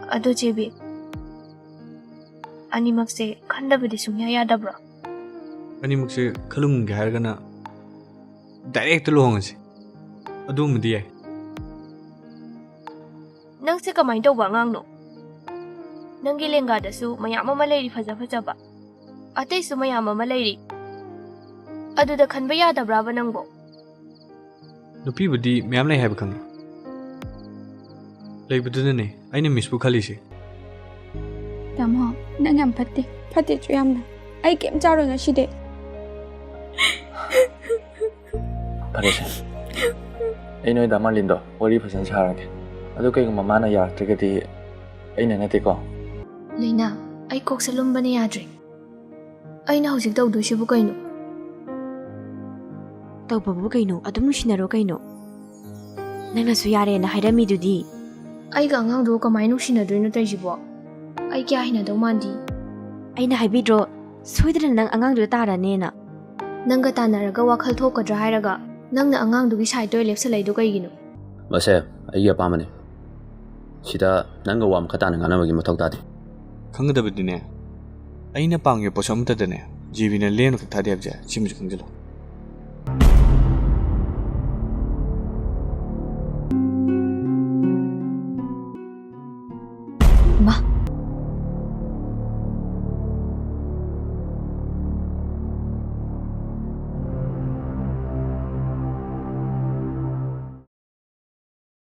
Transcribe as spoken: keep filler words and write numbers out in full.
ꯑꯗꯣ ꯖꯦꯕꯤ, ꯑꯅꯤꯃꯛꯁꯦ ꯈꯟꯗꯕꯗꯤ ꯁꯨꯡꯌꯥ ꯌꯥꯗꯕ꯭ꯔꯣ? ꯑꯅꯤꯃꯛꯁꯦ ꯈꯜꯂꯨꯝꯒꯦ ꯍꯥꯏꯔꯒꯅ ꯗꯥꯏꯔꯦꯛꯇ ꯂꯨꯍꯣꯡꯉꯁꯤ꯫ ꯑꯗꯨꯃꯗꯤ ꯌꯥꯏ꯫ ꯅꯪꯁꯦ ꯀꯃꯥꯏꯅ ꯇꯧꯕ ꯑꯉꯥꯡꯅꯣ? ꯅꯪꯒꯤ ꯂꯦꯡꯒꯥꯗꯁꯨ ꯃꯌꯥꯝ ꯑꯃ ꯂꯩꯔꯤ ꯐꯖ ꯐꯖꯕ, ꯑꯇꯩꯁꯨ ꯃꯌꯥꯝ ꯑꯃ ꯂꯩꯔꯤ꯫ ꯑꯗꯨꯗ ꯈꯟꯕ ꯌꯥꯗꯕ꯭ꯔꯥꯕ ꯅꯪꯕꯣ? ꯅꯨꯄꯤꯕꯨꯗꯤ ꯃꯌꯥꯝ ꯂꯩ ꯍꯥꯏꯕ ꯈꯪꯉꯤ꯫ ꯂꯩꯕꯗꯨꯅꯅꯦ ꯑꯩꯅ ꯃꯤꯁꯄꯨ ꯈꯜꯂꯤꯁꯦ꯫ ꯇꯥꯃꯣ, ꯅꯪ ꯌꯥꯝ ꯐꯠꯇꯦ꯫ ꯐꯠꯇꯦꯁꯨ ꯌꯥꯝꯅ꯫ ꯑꯩ ꯀꯩꯝ ꯆꯥꯔꯣꯏ ꯉꯁꯤꯗꯤ꯫ ꯐꯔꯦꯁꯦ, ꯑꯩ ꯅꯣꯏ ꯗꯥ ꯃꯥꯔꯂꯤꯟꯗꯣ ꯋꯥꯔꯤ ꯐꯖꯅ ꯁꯥꯔꯒꯦ꯫ ꯑꯗꯨ ꯀꯩꯒꯨꯝꯕ ꯃꯥꯅ ꯌꯥꯔꯛꯇ꯭ꯔꯒꯗꯤ ꯑꯩꯅ ꯅꯠꯇꯦꯀꯣ꯫ ꯂꯩꯅꯥ, ꯑꯩ ꯀꯣꯛꯁꯦ ꯂꯨꯝꯕꯅ ꯌꯥꯗ꯭ꯔꯦ꯫ ꯑꯩꯅ ꯍꯧꯖꯤꯛ ꯇꯧꯗꯣꯏꯁꯤꯕꯨ ꯀꯩꯅꯣ? ꯇꯧꯕꯕꯨ ꯀꯩꯅꯣ? ꯑꯗꯨꯝ ꯅꯨꯡꯁꯤꯅꯔꯣ ꯀꯩꯅꯣ? ꯅꯪꯅꯁꯨ ꯌꯥꯔꯦꯅ ꯍꯥꯏꯔꯝꯃꯤꯗꯨꯗꯤ꯫ ꯑꯩꯒ ꯑꯉꯥꯡꯗꯨꯕꯨ ꯀꯃꯥꯏꯅ ꯅꯨꯡꯁꯤꯅꯗꯣꯏꯅꯣ ꯇꯧꯔꯤꯁꯤꯕꯣ? ꯑꯩ ꯀꯌꯥ ꯍꯩꯅꯗꯧ ꯃꯥꯟꯗꯦ꯫ ꯑꯩꯅ ꯍꯥꯏꯕꯤꯗ꯭ꯔꯣ, ꯁꯣꯏꯗꯅ ꯅꯪ ꯑꯉꯥꯡꯗꯨꯗ ꯇꯥꯔꯅꯦꯅ꯫ ꯅꯪꯒ ꯇꯥꯟꯅꯔꯒ ꯋꯥꯈꯜ ꯊꯣꯛꯀꯗ꯭ꯔꯥ ꯍꯥꯏꯔꯒ, ꯅꯪꯅ ꯑꯉꯥꯡꯗꯨꯒꯤ ꯁꯥꯏꯠꯇ ꯑꯣꯏꯅ ꯂꯦꯞꯁꯜꯂꯛꯏꯗꯣ ꯀꯩꯒꯤꯅꯣ? ꯃꯁꯦ, ꯑꯩꯒꯤ ꯑꯄꯥꯝꯕꯅꯤ꯫ ꯁꯤꯗ ꯅꯪꯒ ꯋꯥ ꯃꯈꯥ ꯇꯥꯅ ꯉꯥꯡꯅꯕꯒꯤ ꯃꯊꯧ ꯇꯥꯗꯦ꯫ ꯈꯪꯒꯗꯕꯗꯤꯅꯦ, ꯑꯩꯅ ꯄꯥꯝꯃꯤꯕ ꯄꯣꯠꯁꯛ ꯑꯃꯠꯇꯗꯅꯦ ꯖꯦꯕꯤꯅ ꯂꯦꯝꯅ ꯀꯛꯊꯗꯦ ꯍꯥꯏꯕꯁꯦ ꯁꯤꯃꯁꯨ ꯈꯪꯖꯤꯜꯂꯣ꯫